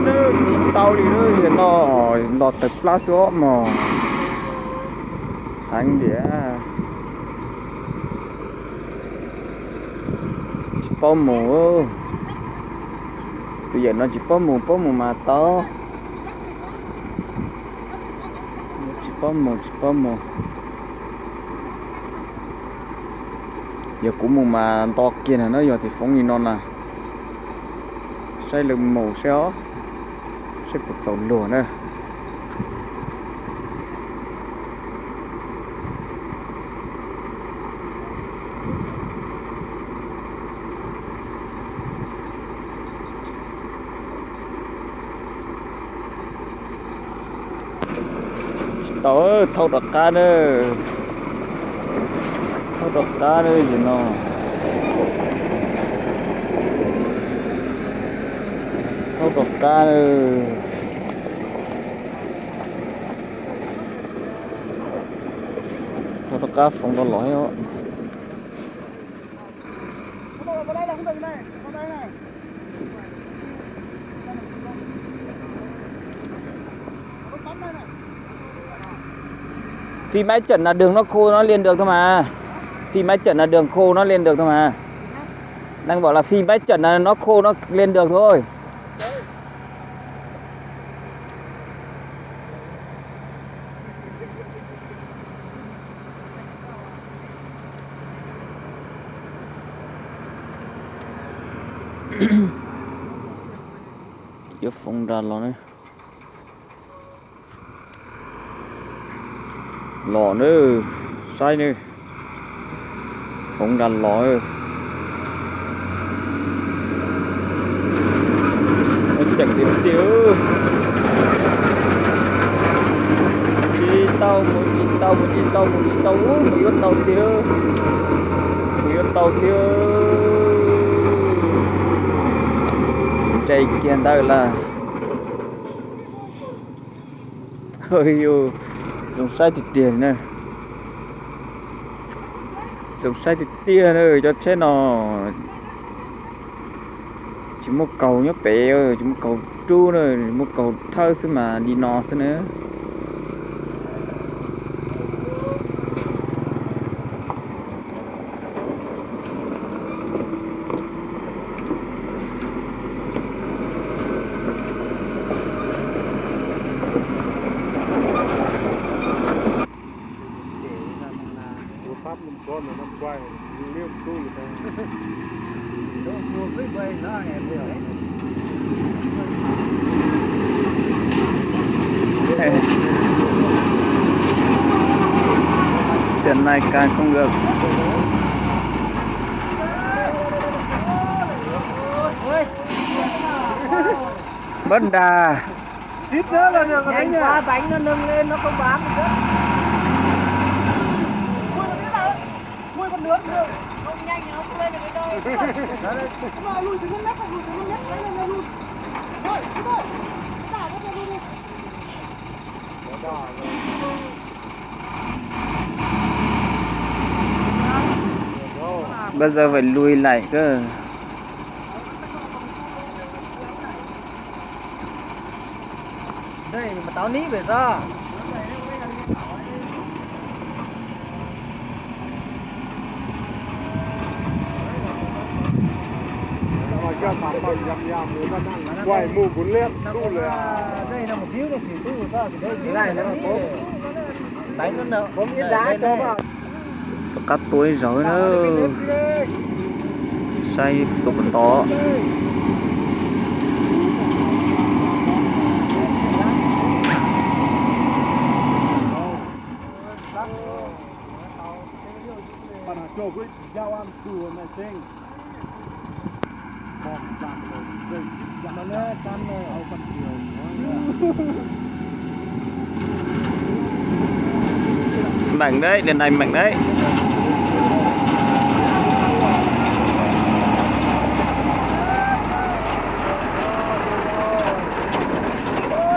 Tsis tau li, yam no nto tawg plab xwb os mog. Heev tiag. Tsis paub mus. Tus yawm no tsis paub mus, paub mus mas tau. Tsis paub mus, tsis paub mus. Yog kuv mus mas nto kiag na, yog tias foom li no na. Saib lawv mus saib os, saib puas txaus luag na. Tsis tau, thauj rov qab na. Thauj rov qab na, yam no. Thauj rov qab na. Thauj rov qab foom rov los thiab. Phi maiv tsam na đường nó khô nó lên được thôi mà. Phi maiv tsam na đường khô nó lên được thôi mà. Đang bảo là phi maiv tsam na nó khô nó lên được thôi. Yuav foom nra los na. Los na, saib na. Foom nra los. Ceem tiag tiag. Tsis tau mus, tsis tau mus, tsis tau mus, tsis tau mus, mus yuav tau tiag. Mus yuav tau tiag. Nres kiag ntawd lawm. Yus zoo saib tiag tiag na. Zoo saib tiag tiag na, cov tsheb no tsis muaj kaug nyob pem, tsis muaj kaug rub na, muaj kaug thawb xwb mas li no xwb na. Chuyện này càng không được. Bớt đà. Xít nữa là được rồi đấy nha. Bánh nó nâng lên nó không bám được nữa. Ui, con nướng kìa. Không nhanh thì nó không lên được đến đây. Đấy, đấy. Các bạn lùi từ năm mét, lùi từ năm mét, đấy, đấy, đấy, lùi. Rồi, các bạn. Các bạn, các bạn lùi đi. Bây giờ phải lùi lại cơ. Dej mas tau nib pem xwb. Quay mus kuv liab ntuj lawm. Rov qab tua ib zaug na. Saib tua puas tau. Mảng đấy, đèn này mảng đấy.